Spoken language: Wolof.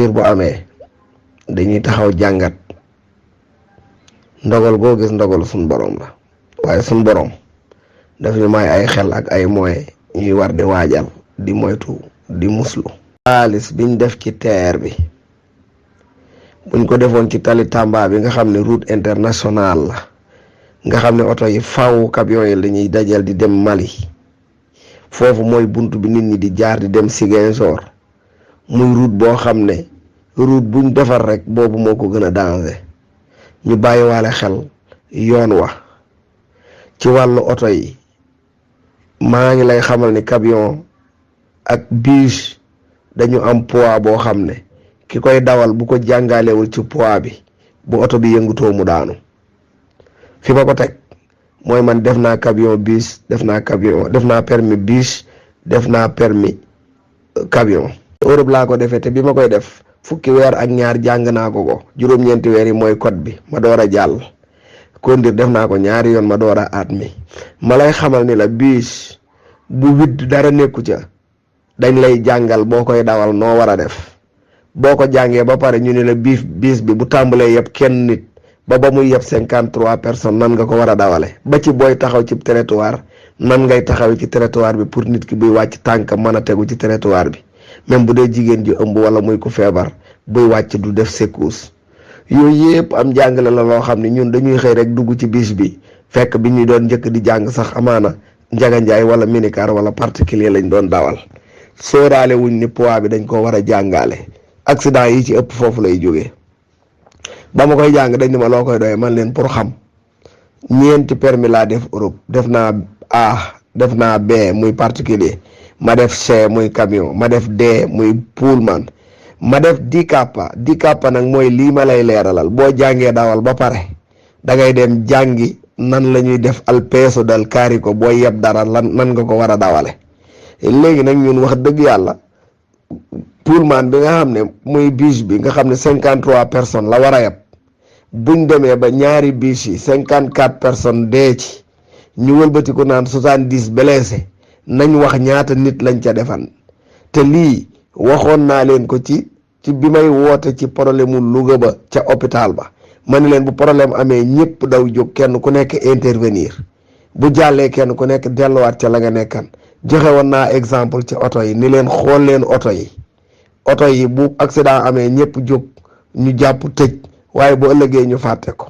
mbir bu amee dañuy taxaw jàngat ndogal goo gis ndogal suñ borom la waaye suñ borom daf ñu may ay xel ak ay moyens ñuy war di waajal di moytu di muslu. xaalis biñ def ci TER bi buñ ko defoon ci tali Tamba bi nga xam ne route internationale la nga xam ne oto yi faw camion yi lañuy dajal di dem Mali foofu mooy bunt bi nit ñi di jaar di dem Ziguinchor muy route boo xam ne route buñ defar rek boobu moo ko gën a danger ñu bàyyiwaale xel yoon wa. ci wàllu oto yi maa ngi lay xamal ni camion ak bus dañu am poids boo xam ne ki koy dawal bu ko jàngalewul ci poids bi bu oto bi yëngutoo mu daanu. fi ma ko teg mooy man def naa camion bus def naa permis bus def naa permis camion. Europe laa ko defee te bi ma koy def fukki weer ak ñaar jàng naa ko juróom-ñeenti weer yi mooy code bi ma door a jàll. kondir def naa ko ñaari yoon ma door a at mi ma lay xamal ni la bus bu widd dara nekku ca dañ lay jàngal boo koy dawal noo war a def boo ko jàngee ba pare ñu ne la bus bi bu tàmbalee yëpp kenn nit ba muy yëpp 53 personnes nan nga ko war a dawale ba ci booy taxaw ci trottoir nan ngay taxaw ci trottoir bi pour nit ki buy wàcc tànk mën a tegu ci trottoir bi même bu dee jigéen ji ëmb wala muy ku feebar buy wàcc du def secousse. yooyu yëpp am jàngale la loo xam ne ñun dañuy xëy rek dugg ci bis bi fekk bi ñu doon njëkk di jàng sax amaana njaganjaay wala minicar wala particulier lañ doon dawal sóoraale wuñ ni poids bi dañ ko war a jàngale accident yi ci ëpp foofu lay jógee. ba ma koy jàng dañ ni ma loo koy doyee man leen pour xam ñeenti permis laa def Europe def naa A def naa B muy particulier ma def C muy camion ma def D muy pullman ma def dikappa nag mooy lii ma lay leeralal boo jàngee dawal ba pare da ngay dem jàngi nan la ñuy def al peso dal carico boo yeb dara nan nga ko war a dawale. léegi nag ñun wax dëgg yàlla pullman bi nga xam ne muy bus bi nga xam ne 53 personnes la war a yeb buñ demee ba ñaari bus yi 54 personnes dee ci ñu wëlbati ko naan 70 blessé nañ wax ñaata nit lañ ca defan te lii waxoon naa leen ko ci bi may woote ci problème mu Louga ba ca hôpital ba ma ne leen bu problème amee ñëpp daw jóg kenn ku nekk intervenir bu jàllee kenn ku nekk delluwaat ca la nga nekkan joxe woon naa exemple ci oto yi ni leen xool leen oto yi bu accident amee ñëpp jóg ñu jàpp tëj waaye bu ëllëgee ñu fàtte ko.